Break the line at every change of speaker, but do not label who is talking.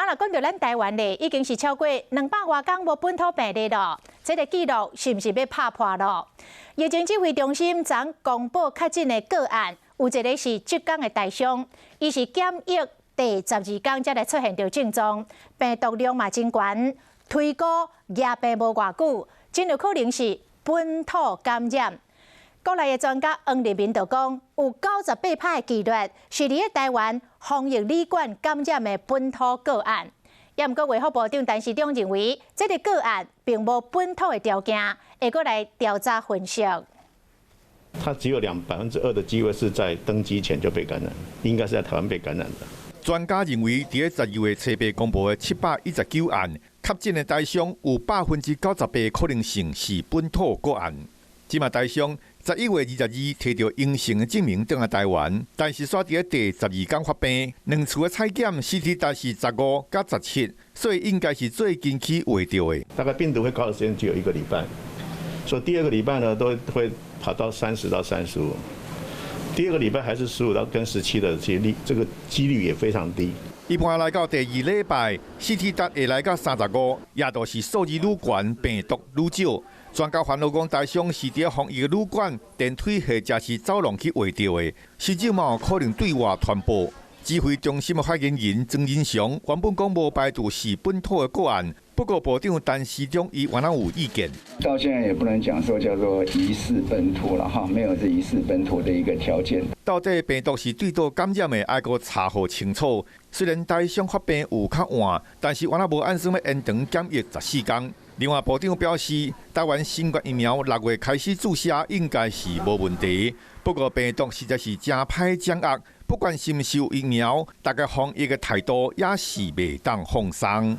若講著咱台灣咧，已經是超過200外工無本土病例咯。這個紀錄是毋是欲拍破咯？疫情指揮中心昨公布確診的個案，有一個是浙江的台商，伊是檢疫第十二工才來出現著症狀，病毒量嘛真懸，推估染病無偌久，真有可能是本土感染。國內的專家黃立民就講，有98%的幾率是佇咧台灣防疫旅館感染的本土個案。也毋過衛福部長陳時中認為，這個個案並無本土的條件，會閣來調查分析。
他只有2%的機會是在登機前就被感染，應該是在台灣被感染的。
專家認為，佇咧12月初八公布的719案，確診的台商有98%可能性是本土個案。這馬台商11月22提著陰性的證明轉來台灣，但是煞佇咧第十二工發病，兩次的採檢 CT 值是15佮17，所以應該是最近去畫著的。
大概病毒會高的時間只有一個禮拜，所以第二個禮拜呢都會跑到30到35。第二個禮拜還是15到跟17的幾率，這個幾率也非常低。
一般來到第二禮拜，CT 值會來到35，也就是數字愈懸，病毒愈少。專家煩惱講，台商是佇防疫旅館、電梯或者是走廊去畫著的，甚至嘛有可能對外傳播。指揮中心的發言人莊人祥原本講無排除是本土的個案，不過部長陳時中伊原來有意見。
到現在也不能講說叫做疑似本土了哈，沒有這疑似本土的一個條件。
到底病毒是對佗感染的，愛閣查予清楚。雖然台商發病有較晚，但是原來無按算欲延長檢疫14工。另外，部長表示，台灣新冠疫苗6月開始注射應該是無問題。不過病毒實在是誠歹掌握，不管是毋是有疫苗，大家防疫的態度也是袂當放鬆。